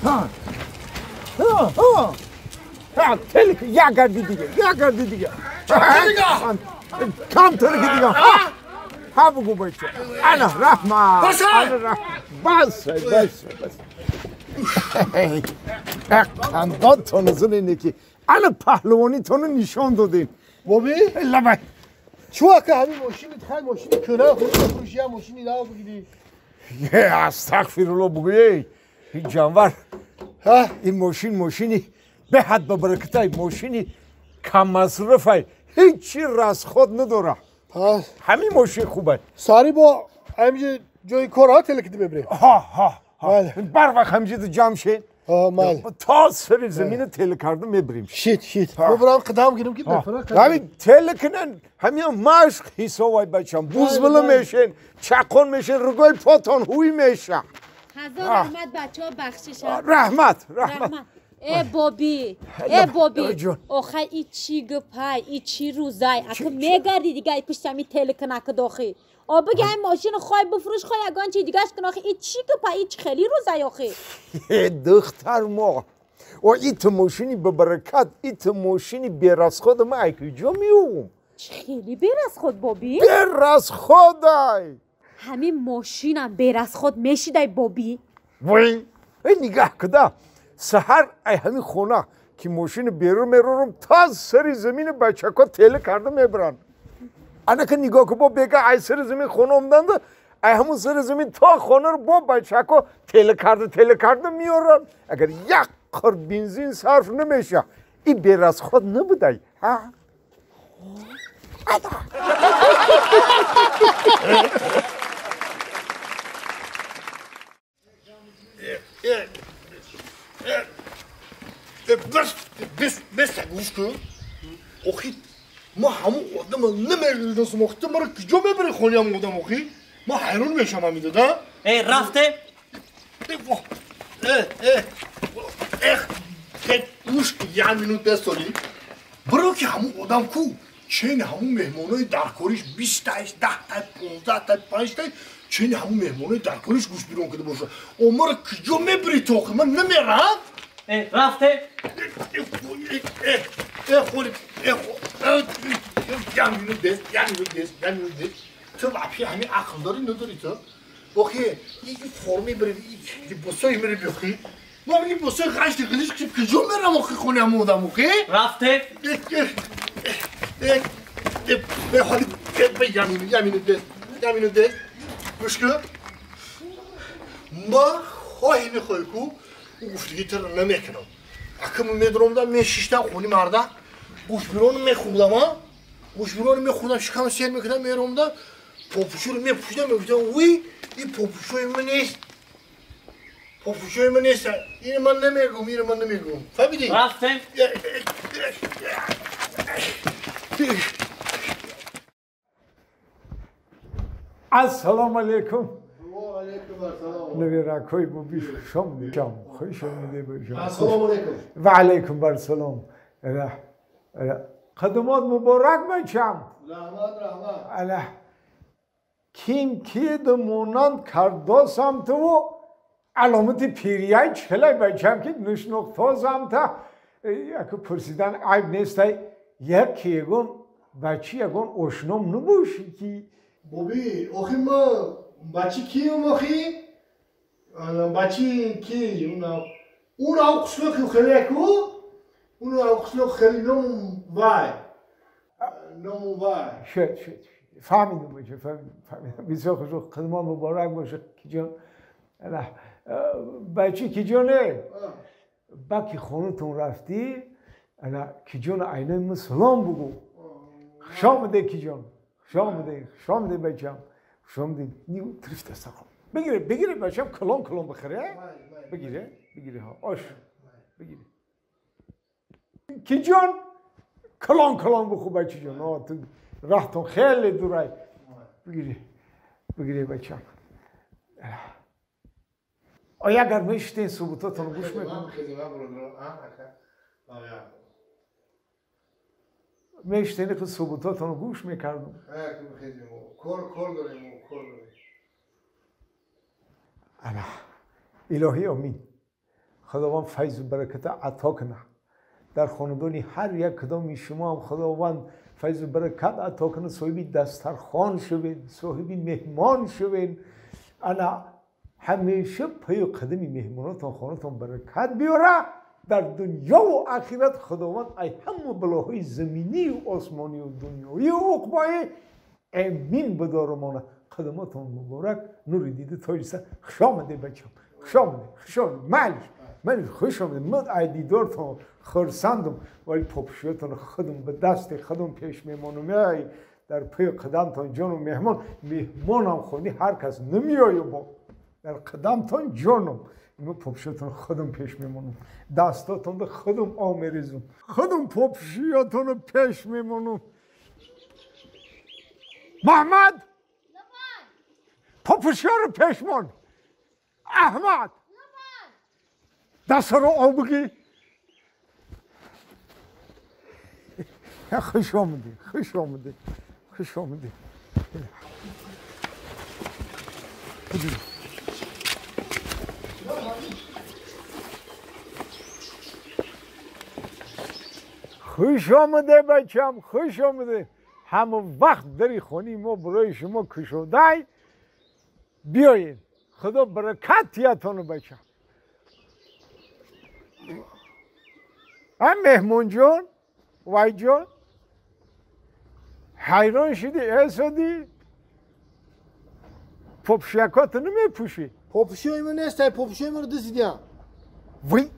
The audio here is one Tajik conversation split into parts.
ها ها ها ها تلک یا گردی دیگه یا گردی دیگه کم تلک دیگه ها بگو بچه انا رحمه انا بس بس بس خنداتون زنینه که انا پهلوانیتون رو نشان دادیم بابی؟ لبای چو که همین ماشینت خیلی ماشین کنه خود بفروشی هم ماشینی نه بگیری استغفرالله بگویی این جانور این ماشین ماشینی به حد به برکتای ماشینی کم مصرفه هیچی راز خود نداره همین ماشین خوبه ساری با همینجا جای کارها تلکتی ببری ها ها ها بر وقت همینجا جمع شین تا سر زمین تل کردم میبریم شیت شیت ببرم قدم گیرم که بفرم همین تل کنن همین مشق حسابای بچم بوزبله میشین چقون میشین رگای پاتون هوی میشه هزار رحمت بچه ها بخشش رحمت رحمت ای بابی ای بابی آخه ای چی گپای ای چی روزای اکه میگردی دیگه ای پشت همی تل کنک داخی آ بگه این ماشین خواهی بفروش خواهی اگان چی دیگهش کن آخه ای چی گپای ای چی خیلی روزای آخه دختر ما و ایت ماشینی به برکت ایت ماشینی بیراز خود ما ای کجا میوم چی خیلی بیراز خود بابی؟ بیراز خودای همین ماشینم بیراز خود میشیدای بابی وی ای نگاه کده سحر ای همین خونه که ماشین بیرون میرورم تا سر زمین بچه‌ها تله کرده میبرن انا که نگاه که با بگه ای سر زمین خونه اومدن ای همون سر زمین تا خونه رو با بچه‌ها تله کرده تله کرده میارن اگر یک قر بنزین صرف نمیشه این بیر از خود نبودای ها بس بس گوش کن آخی ما همون آدم نمی‌شناسم آخی تو مرا کجا میبری خونی همون آدم آخی ما حیران میشم همین دادا ای رفته ای ای ای گوش کن یه منوت بستانی برو که همون آدم کو چین همون مهمانای درکاریش 20 تا 10 تا 15 تا 5 تا چین همون مهمانای درکاریش گوش بیرون کرده باشه او مرا کجا میبری تو آخی من نمیرم رفته خوری یعنی تو واپی همین عقل داری نداری تو آخه این فرمی بری لباسای میری بیخی ما این لباسای قشنگ قلیش کجا میرم آخه خونه هم آدم آخه رفته حالی یمینو دست گوش کن ما خواهی نخواهی کو او گفتگی تر نمیکنم اکه میدرومدم میشیشتم خونی مرده گوش بیرون میخوردم ها گوش بیرون میخوردم شکم سیر میکردم میرومدم پاپوشو رو میپوشیدم میگفتم وی این پاپوشوی من نیست پاپوشوی من نیست اینو من نمیگم اینو من نمیگم فهمیدی؟ رفته السلام علیکم و علیکم السلام نویرکای بابی خوش آمدید خوش آمدید باشم السلام علیکم و علیکم بر سلام خدمات مبارک بچم رحمت رحمت اله کیم کید مونند کرداسم تو علامت پیریای چلای بچم که نشناختازم تا اگه پرسیدن عیب نیست یک یگون بچی یگون آشنام نباشی که بابی آخه ما بچی کیم آخی؟ بچی کی؟ اون او قشلاقی خیلی کو؟ اون او قشلاق خیلی نام وای نام وای شد شد فهمیدم باشه فهمیدم بسیار خوش خدمات مبارک باشه کی جان بچی کی جانه با که خونتون رفتی کی جان عینه من سلام بگو خوش آمده کی جان خوش آمده خوش آمده بچم خوش آمده نیو تریفت دست خون بگیره بگیره بچم کلون کلون بخره بگیره بگیره ها آش بگیره کی جان کلون کلون بخو بچی جان آه تو راهتون خیلی دورای بگیره بگیره بچم آیا اگر میشتین صحبتاتون گوش میکنم میشتین که صحبتاتون گوش میکردم کار کار داریم کار داریم انا الهی امین. خداوند فیض و برکت عطا کنه در خاندان هر یک کدام شما هم خداوند فیض و برکت عطا کنه. صاحب دسترخوان شوین، صاحب مهمان شوین. انا همیشه پای قدم مهماناتون خانه‌تون برکت بیاره در دنیا و آخرت. خداوند ای همه بلاهای زمینی و آسمانی و دنیایی و عقبایی امین بدارمانه. قدماتون مبارک، نور دیده تاج. خوش آمده بچم، خوش آمده، خوش آمده. معلش من خوش آمده. من ای دیدارتون خرسندم، ولی پاپوشیاتون خودم به دست خودم پیش میمانم. ای در پی قدمتان جانم مهمان، مهمانم خونی هر کس نمیآید با در قدمتان جانم. من پاپوشیاتون خودم پیش میمانم، دستاتون به خودم آمریزم، خودم پاپوشیاتون رو پیش میمانم. محمد پاپوشیا رو پیش مان. احمد دست رو آب بگی. خوش آمدی، خوش آمدی، خوش آمدی. خوش آمده بچم، خوش آمده. همه وقت دری خونی ما برای شما کشوده. بیاین خدا برکت یاتونو بچم. هم مهمون جون، وای جون، حیران شدی ایسادی پاپوشیکات نمیپوشی. پاپوشی من نیست، پاپوشی من رو دزدیدم. وی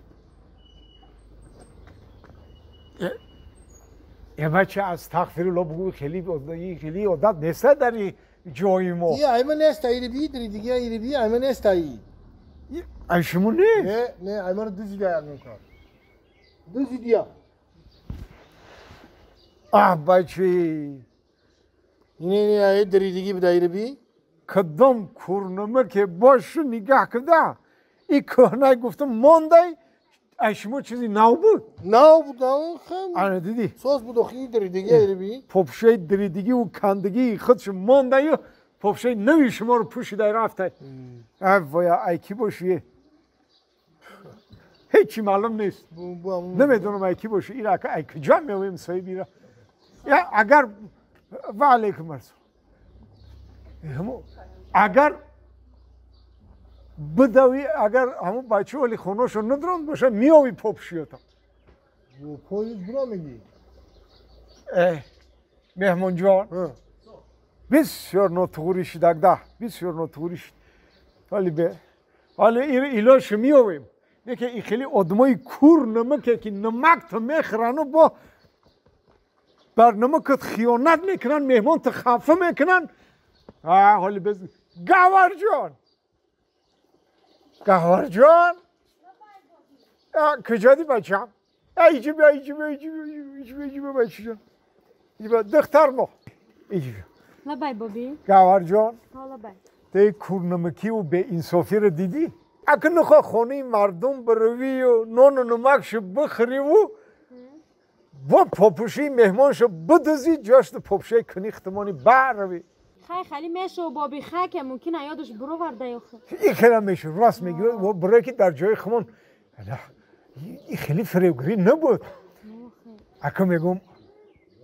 یه بچه از تغفیر الله بگو، خیلی خیلی عادت نیست در این جای ما. یه ایمن نیست، ایری بی دری دیگه، ایری بی ایمن نیست. ای ای شما نیست. نه نه ایمن رو دزدیدم، این کار دزدیدم. آه بچه نه نه ای دری دیگه بده ایری بی. کدام کورنمه که باشه نگاه کده این کهنه گفتم مانده. ای شما چیزی نو بود؟ نو بود، نه خم. آره دیدی؟ ساز بود آخی دری دیگه ایری بی. پاپوشای دری دیگه و کندگی خودش مانده و پاپوشای نوی شما رو پوشیده رفته. ای وای ای کی باشی؟ هیچی معلوم نیست. نمیدونم ای کی باشه. این ای کجا میویم صاحبی را؟ یا اگر و علیکم السلام. اگر بدوی اگر همون بچه ولی خونه‌شو ندرند باشه میاوی پاپوشیاتم. پاییز برا میگی؟ مهمان جان بسیار ناتغوری شد اگده، بسیار ناتغوری شد. ولی به حالا این ایلاش میاویم. نه که این خیلی آدمای کور نمکه که نمک تا میخورن و با بر نمکت خیانت میکنن، مهمان تا خفه میکنن. حالی بزن گوهر جان، گوهر جان کجا دی بچم؟ ایجی بیا، ایجی بیا، ایجی بیا، ایجی بیا، ایجی بیا بچه جان، ایجی بیا دختر ما، ایجی بیا. لبای بابی. گوهر جان لبای. دی کورنمکی و به انصافی رو دیدی؟ اگه نخواه خونه مردم بروی و نان و نمکش بخری و با پاپوشی مهمانشو بدزی جاش تو پاپوشی کنی ختمانی بروی. خیلی خیلی میشه و بابی خیلی که ممکنه یادش برو ورده یخ. این خیلی میشه راست میگی و برای که در جای خمون این خیلی فریبگری نبود. اگه میگم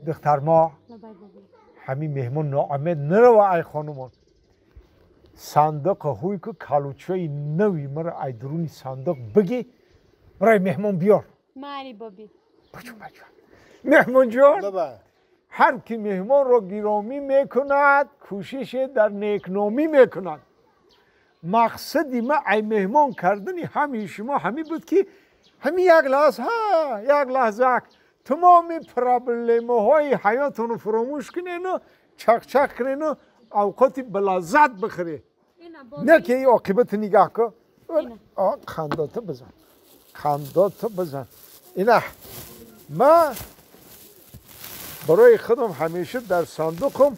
دختر ما همین مهمان ناامید نرو ای خانومان. صندوق هوی که کالوچه نوی مرا ای درونی صندوق بگی برای مهمان بیار. مالی بابی. بچو بچو. مهمان جان هر کی مهمان را گرامی میکند کوشش در نیکنامی میکند. مقصدی ما ای مهمان کردنی همین شما همین بود که همین یک لحظه ها یک لحظه تمام پرابلم های حیاتون رو فراموش کنین و چق چق کنین و اوقاتی بلذت بخری. نه که این عاقبت نگاه کن. خنداتو بزن، خنداتو بزن. اینه ما برای خودم همیشه در صندوقم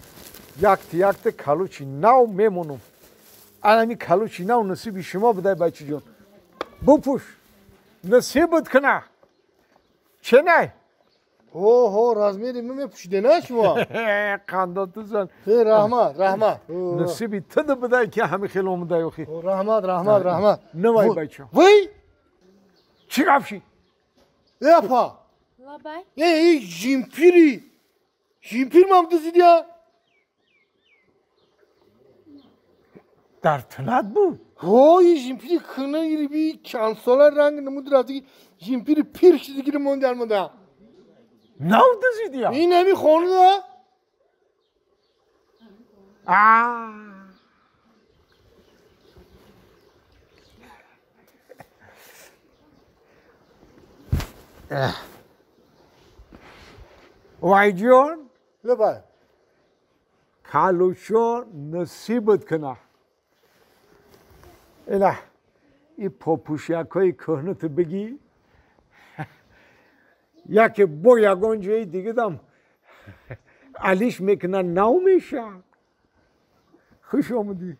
یک یک کلوچی نو میمونم. الان این کلوچی نو نصیب شما بده بچه جان. بپوش نصیبت کنه. چه نه؟ Ҳо, размери ма мепӯшиде на шумо? Қандотузан. Раҳмат, раҳмат. Насиби ту будай ки ҳами хел омадай охи. Раҳмат, раҳмат, раҳмат. Навай бача. Вай? Чӣ гап шид? Э апа. Лабай. Э, и жимпири. Жимпир мам дузидия? Дар тунат буд? Ҳо, и жимпири кӯна ириби чанд сола ранг намуд рафтиги жимпири пир шидигири монди алмада. Нав дузидия? Ин ҳами хонуда? Вай ҷон. Лабай. Калушо насибат кана. Ила и попӯшякҳои кӯҳнату бигӣ, яке бо ягон ҷои дигадам алиш мекуна, нав меша. Хуш омадӣ.